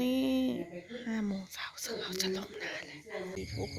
ນີ້ຫ້າໂມງເຊົ້າ ເຊິ່ງເຮົາຈະລົງນາແລ້ວ.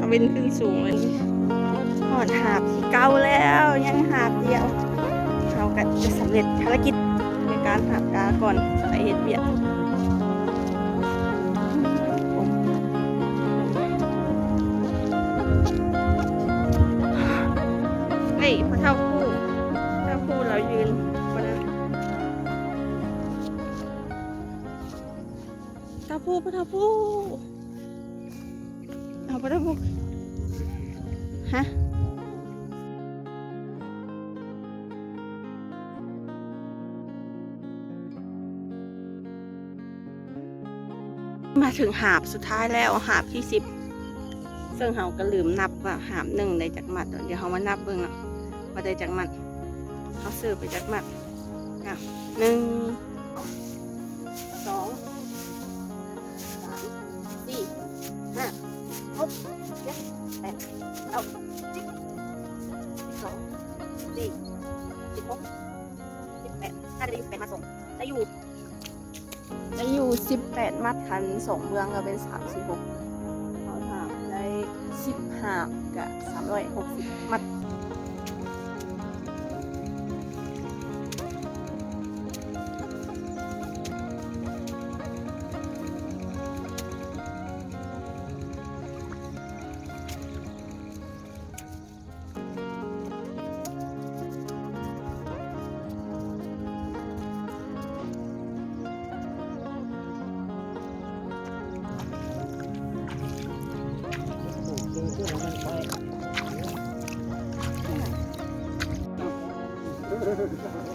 ເວັນຂຶ້ນສູງເລີຍ ຮອດຫາບທີເກົ້າແລ້ວ ຍັງຫາບດຽວ ເຮົາກໍຈະສຳເລັດພາລະກິດໃນການຫາບກາກ່ອນໄປເຮັດວຽກ. ນີ້ ພໍ່ເຖົ້າຜູ້ ພໍ່ເຖົ້າຜູ້ລາວຢືນ ພໍ່ເຖົ້າຜູ້ ພໍ່ເຖົ້າຜູ້ ເອົາ ພໍ່ເຖົ້າຜູ້ ຮະ ມາເຖິງຫາບສຸດທ້າຍແລ້ວ ຫາບທີສິບ ເຊິ່ງເຮົາກໍລືມນັບວ່າຫາບໜຶ່ງໄດ້ຈັກມັດ. ດຽວເຮົາມານັບເບິ່ງເນາະ ວ່າໄດ້ຈັກມັດ ເຮົາຊື້ໄປຈັກມັດ. ອ່ະ ໜຶ່ງ ສອງ ສາມ ສີ່ ຫ້າ ຫົກ ເຈັດ ແປດ ເກົ້າ ສິບ ສິບສອງ ສິບສີ່ ສິບຫົກ ສິບແປດ ໜ້າຈະໄດ້ຢູ່ສິບແປດມັດ. ໄດ້ຢູ່ ໄດ້ຢູ່ສິບແປດມັດ ຄັນສອງເບື້ອງກໍເປັນສາມສິບຫົກ ເຮົາຫາບໄດ້ສິບຫາບ ກະສາມຮ້ອຍຫົກສິບມັດ.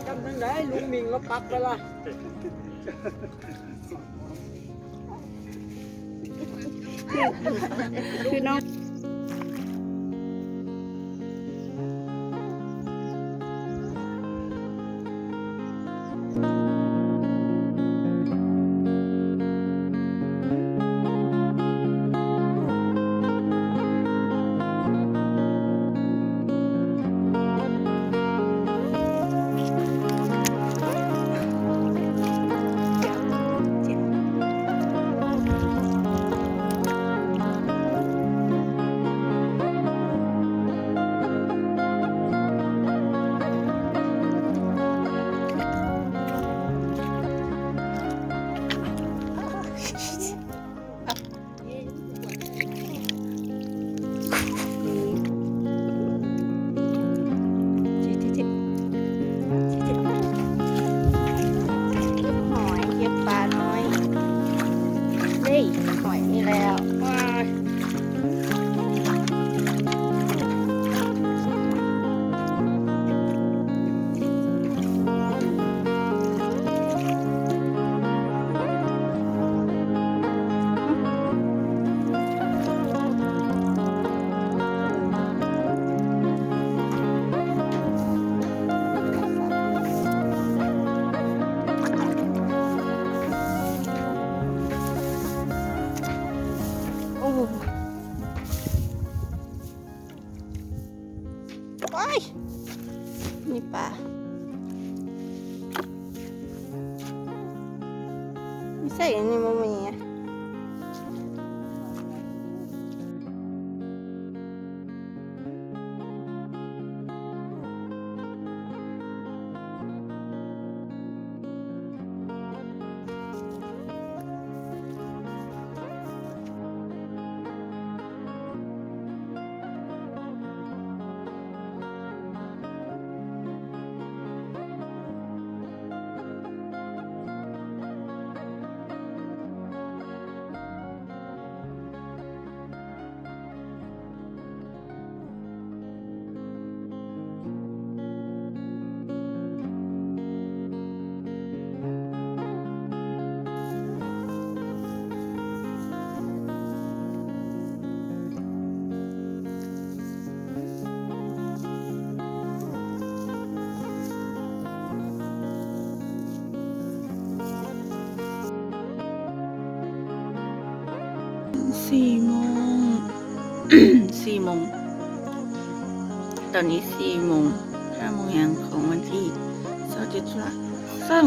ຈຳຈັ່ງໃດ ລຸງມິງລາວປັບໄປລະ. ຄື ຄືນ້ອງ ເ ໂອ້ຍ ມີປາ ມີໃສ່ອັນນີ້ບໍ່ມີ. ສີ່ໂມງ ສີ່ໂມງ ຕອນນີ້ສີ່ໂມງ ຫ້າໂມງຫຍັງຂອງວັນທີຊາວເຈັດ ຕຸລາ ເຊິ່ງ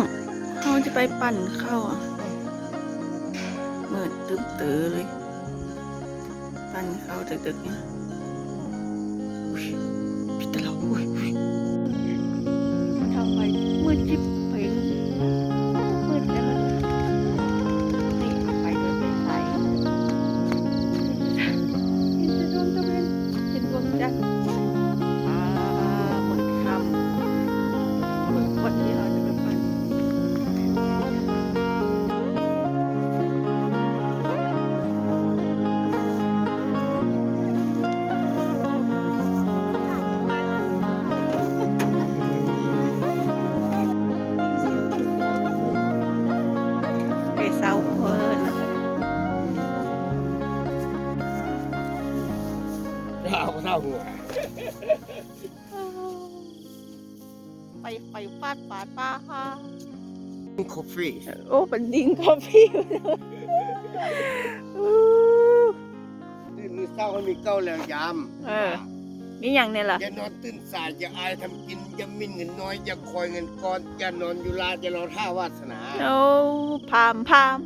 ເຮົາຈະໄປປັ່ນເຂົ້າ ມືດຕຶບເຕີເລີຍ. ປັ່ນເຂົ້າດຶກໆ ນີ້ ອຸ້ຍ ຜິດຕະຫຼອດ ອຸ້ຍ ອຸ້ຍ ເຂົ້າໄປ ມືດຈິບເປ່ງ ມືດແລ້ວມັນ ນີ້ເຂົ້າໄປໂດຍໄຟໄຟ ເຫັນແຕ່ດວງຕາເວັນ ເຫັນດວງຈັນ ອາ ມືດຄ່ຳ ມື້ວັນທີ່ເຮົາຈະໄປປັ່ນ. ໄປເຊົາເພິ່ນ ເຊົາ ເຊົາຫົວ. ໄປ ໄປຟາດປາດປາຫາ Drink coffee. ໂອ້ ເປັນ drink coffee. ຕື່ນມື້ເຊົ້າໃຫ້ມີເກົ້າແລ້ວຍາມ ເອີ ມີຫຍັງແດ່ລະ? ຢ່ານອນຕື່ນສາຍ ຢ່າອາຍທຳກິນ ຢ່າໝິ່ນເງິນນ້ອຍ ຢ່າຄອຍເງິນກ້ອນ ຢ່ານອນຢູ່ລາ ຢ່າລໍຖ້າວາສະໜາ. ໂອ້ ພາມ ພາມ.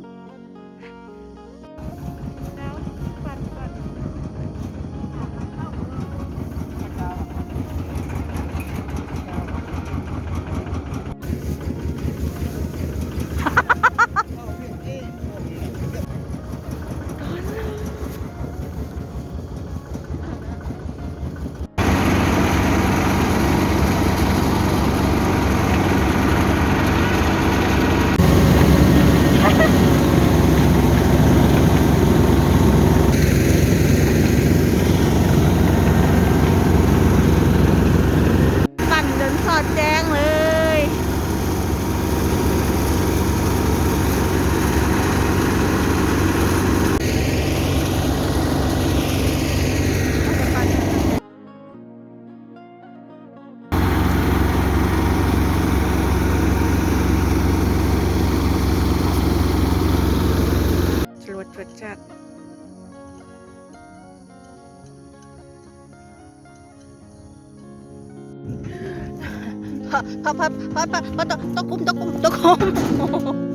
ປັ່ນຈົນສອດແຈ້ງເລີຍ. ຈະຫຼວດຈວດຈັດ ພະ ພະ ພະ ພະ ພະ ພະ ຕົກ ຕົກຂຸມ ຕົກຂຸມ ຕົກຂຸມ.